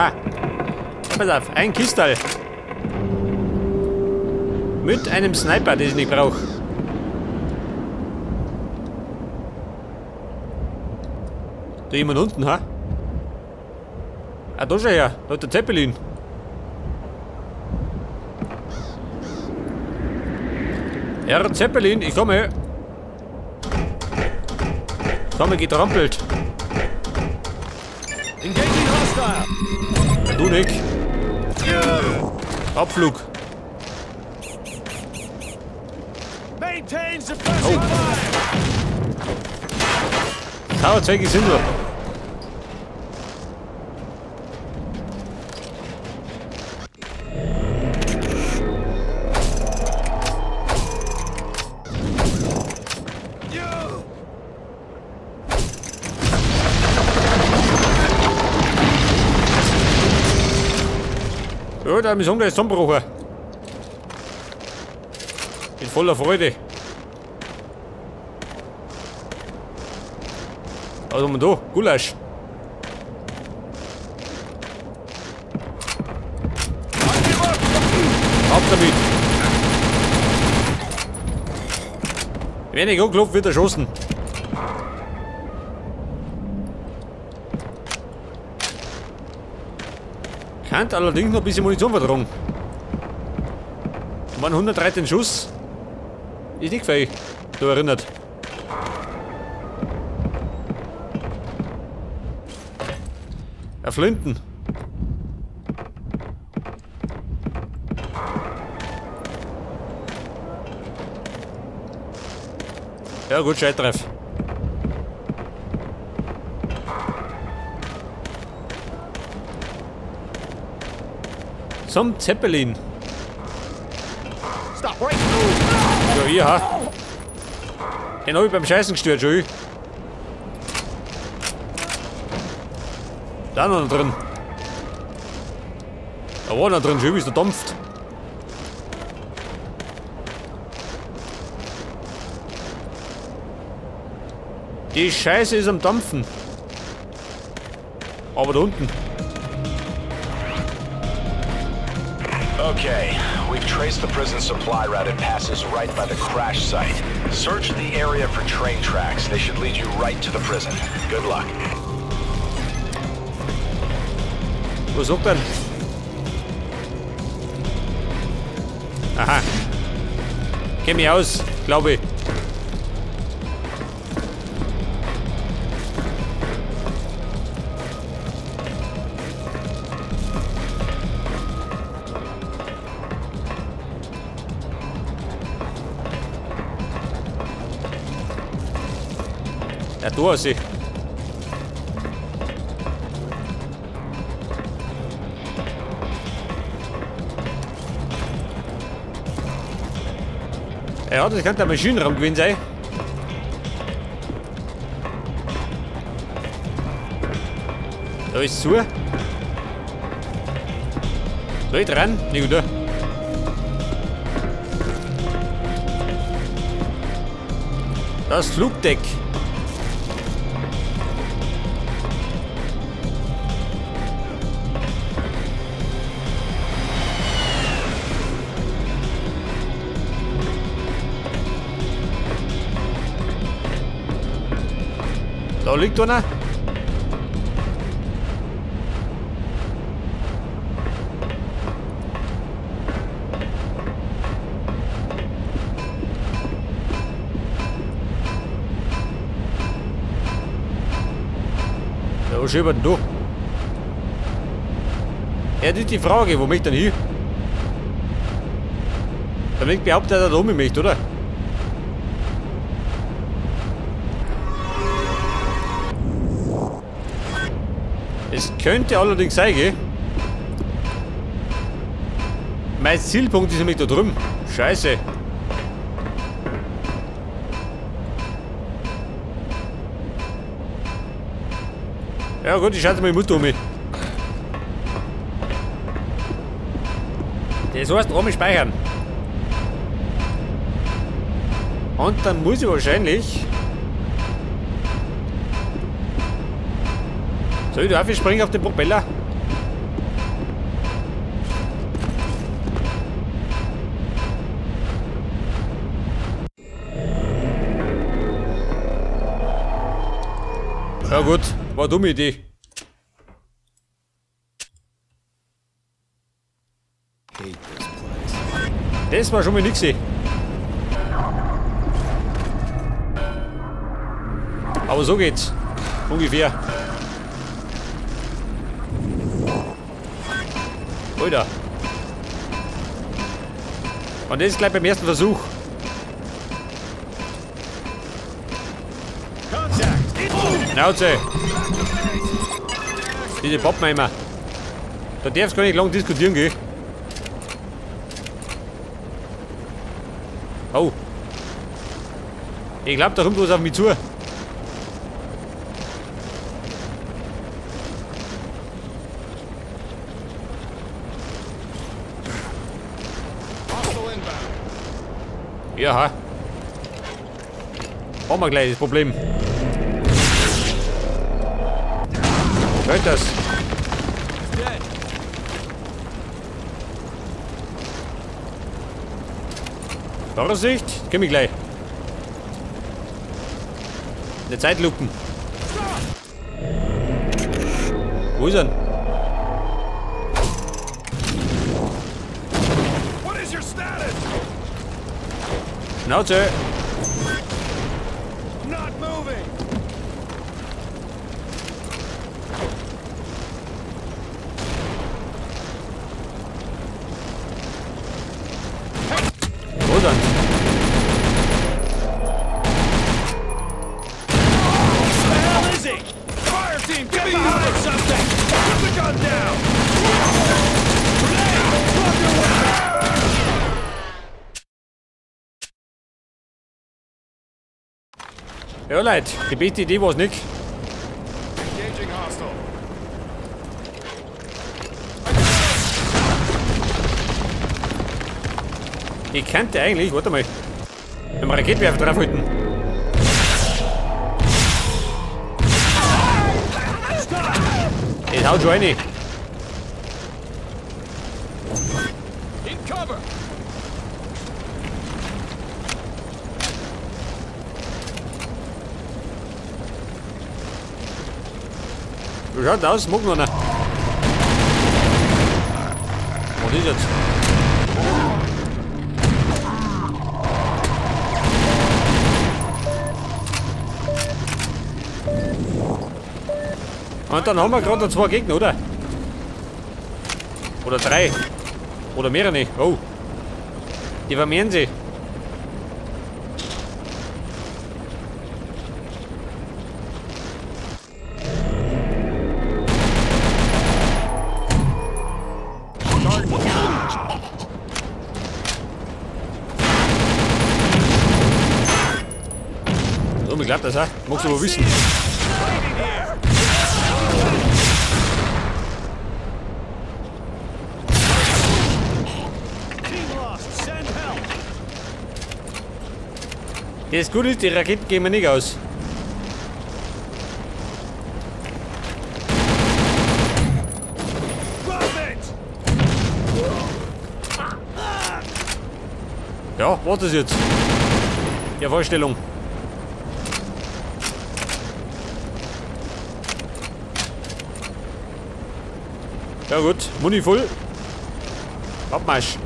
Aha. Pass auf, ein Kistal. Mit einem Sniper, den ich nicht brauche. Da jemand unten, ha? Ah, da schau her. Da hat der Zeppelin. Herr Zeppelin, ich komme. Komme getrampelt. Du Nick. Abflug. Oh. Sauerzeug ist nur. Ja, da ist gleich zusammengebrochen. Bin voller Freude. Was haben wir da? Gulasch. Ab damit. Wenn ich anklopfe, wird erschossen. Kann allerdings noch ein bisschen Munition vertragen. Waren 113 Schuss. Ist nicht fein. Du erinnert. Flinten. Ja gut, Scheitreff. Zum Zeppelin. Ja, hier, ha. Den hab ich beim Scheißen gestört, schon. Da noch drin. Da war noch drin, schön wie es da dampft. Die Scheiße ist am Dampfen. Aber da unten. Okay, we've traced the prison supply route. It passes right by the crash site. Search the area for train tracks. They should lead you right to the prison. Good luck. Was sagt denn? Aha. Kenn mich aus, glaube ich. Ja, du hast sie. Ja, das könnte ein Maschinenraum gewesen sein. Da ist zu. Soll ich dran? Nicht gut. Das Flugdeck. Da liegt einer. Ja, was schön denn da? Ja, das ist die Frage, wo möchte ich denn hin? Damit behauptet er, dass er da um mich möchte, oder? Es könnte allerdings sein, gell? Mein Zielpunkt ist nämlich da drüben. Scheiße. Ja gut, ich schalte meine Mutter um mich. Das heißt, einmal speichern. Und dann muss ich wahrscheinlich... Soll ich da springen auf den Propeller? Ja gut, war eine dumme Idee. Das war schon mal nix. Aber so geht's. Ungefähr. Alter. Und das ist gleich beim ersten Versuch. Schnauze! Diese Pappenheimer. Da darfst du gar nicht lang diskutieren, gell? Oh. Ich glaube, da kommt was auf mich zu. Ja. Haben wir gleich das Problem. Hört das? Vorsicht, komm ich gleich. Eine Zeitlupen. Wo ist er? Schnauze! Wo ist er? Ja, Leute, die beste Idee war's nicht. Ich könnte eigentlich, warte mal, mit dem Raketenwerfer draufhalten. Das haut schon rein. Wie schaut aus? Mag noch einer. Was ist jetzt? Und dann haben wir gerade noch zwei Gegner, oder? Oder drei. Oder mehrere. Oh. Die vermehren sich. So, mir glaubt das auch. Magst du aber wissen. Das Gute ist, die Raketen gehen mir nicht aus. Ja, was ist jetzt? Ja, Vorstellung. Ja gut, Muni voll. Abmarsch.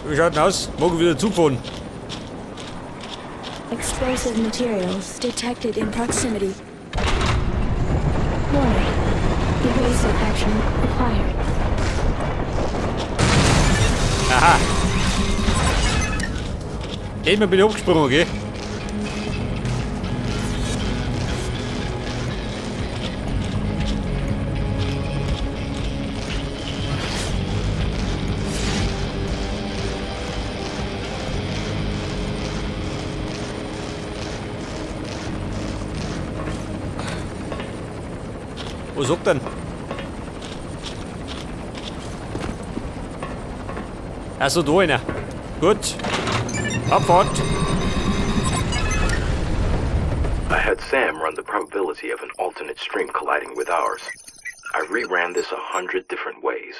Wie schaut denn aus? Morgen wieder Zug fahren. Explosive materials detected in proximity. Warning. Evasive action required. Aha. Diesmal bin ich abgesprungen, okay? Was sagt denn? Also da einer. Gut. Abfahrt. I had Sam run the probability of an alternate stream colliding with ours. I reran this 100 different ways.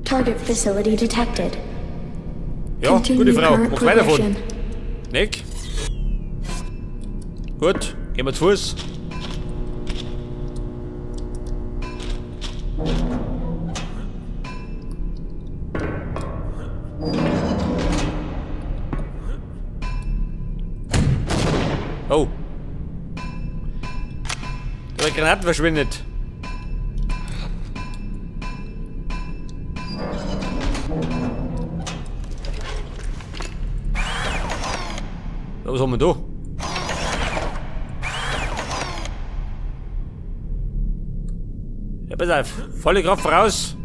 Target facility detected. Ja, gute Frau. Mach weiter davon. Nick. Gut, gehen wir zu Fuß. Oh. Der Granaten verschwindet. Was haben wir da? Ja, pass auf. Volle Kraft voraus.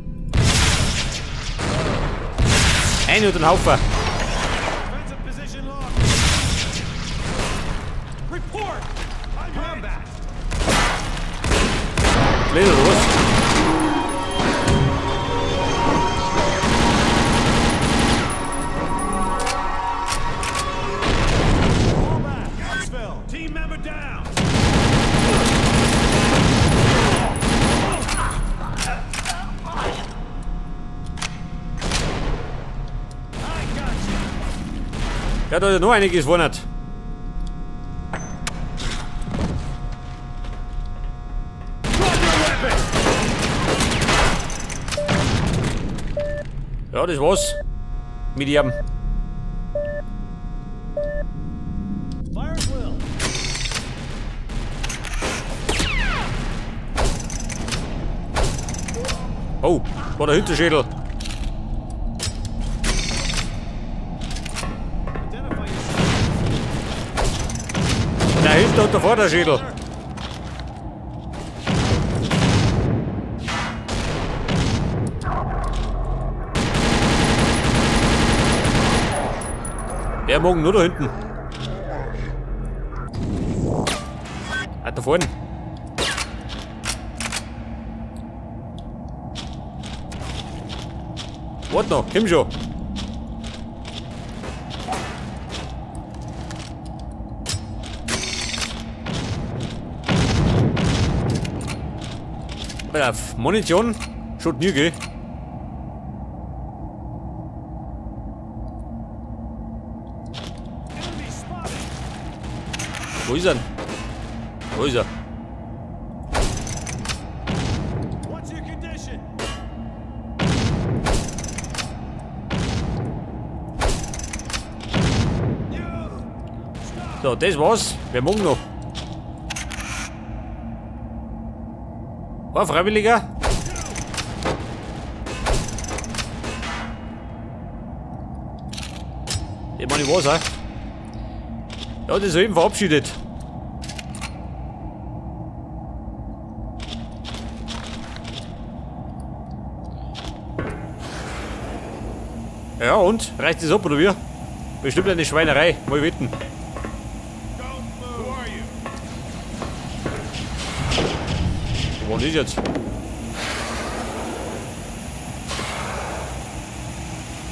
Ein und ein Haufen. Blöd oder was? Ja, da ist ja noch einiges gewundert. Ja, das war's. Mit ihm. Oh, war der Hinterschädel. Der Hinter- und der Vorderschädel. Der morgen nur da hinten. Ah, da vorne. Warte noch, komm schon. Pass auf, Munition schaut nie, gell? Wo ist er? Wo ist er? So, das war's. Wer mag noch? War Freiwilliger? Ich meine, ich war's auch. Ja, das ist eben verabschiedet. Ja, und? Reicht das ab, oder wie? Bestimmt eine Schweinerei. Mal wetten. Was ist jetzt?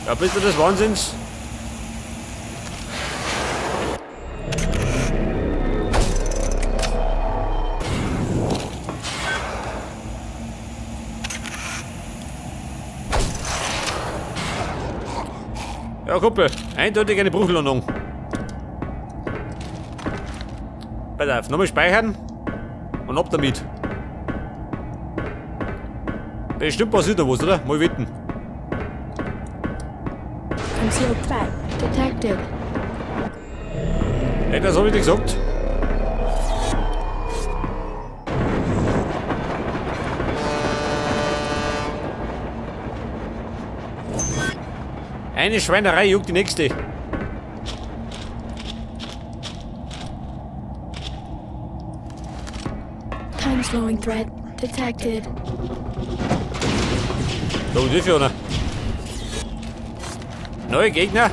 Ja, bist du des Wahnsinns? Ja, Kumpel, eindeutig eine Bruchlandung. Pass auf, nochmal speichern und ab damit. Bestimmt passiert da was, oder? Mal wetten. Concealed threat detected. Hey, das hab ich dir gesagt. Eine Schweinerei juckt die nächste. Time slowing threat detected. Da und wie viel, oder? Neue Gegner?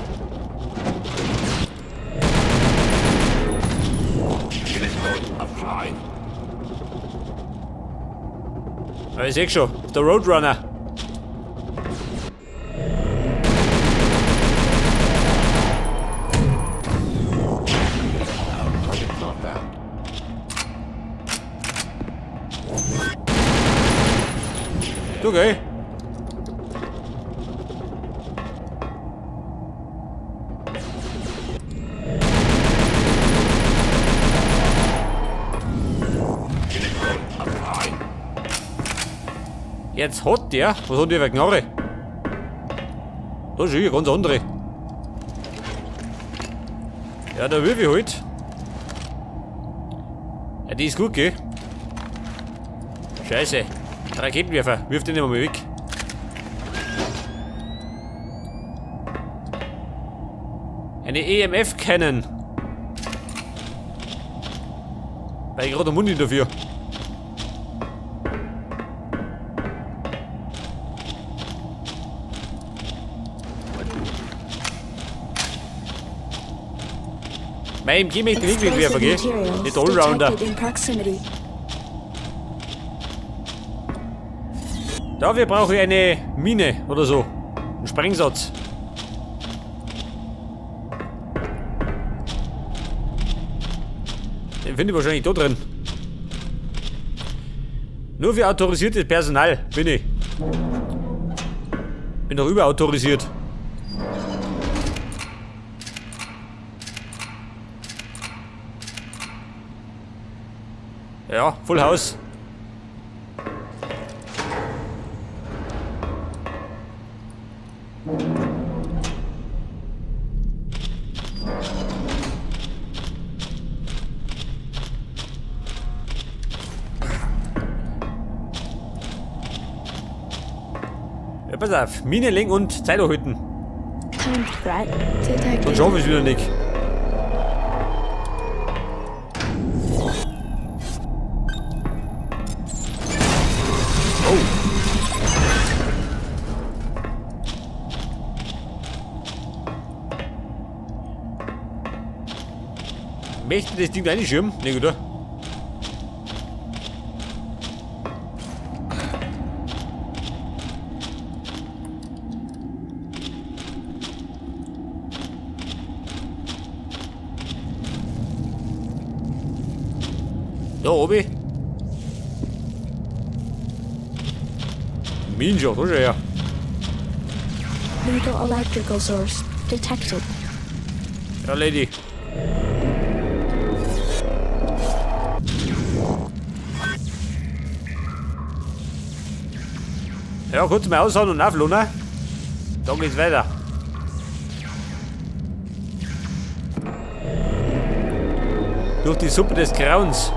Ja, ich seh schon, der Roadrunner. Okay. Jetzt hat der. Was hat der für Knarre? Da ist schon ganz andere. Ja, da wirf ich halt. Ja, die ist gut, gell? Scheiße. Raketenwerfer. Wirf den immer mal weg. Eine EMF Cannon. Weil ich gerade Muni dafür. Mein MG möchte ich nicht werfen, gell? Nicht Allrounder. Dafür brauche ich eine Mine oder so. Einen Sprengsatz. Den finde ich wahrscheinlich da drin. Nur für autorisiertes Personal bin ich. Bin doch überautorisiert. Ja, Full House. Ja, pass auf. Mine legen und Zeit erhalten. Dann schaffen wir es wieder nicht. Möchte das Ding da reinschirmen? Ne, oder? Da oben. Minja, da schau her. Lethal electrical source detected. Ja, Lady. Ja, kurz mal aushauen und auflohnen. Dann geht's weiter. Durch die Suppe des Grauens.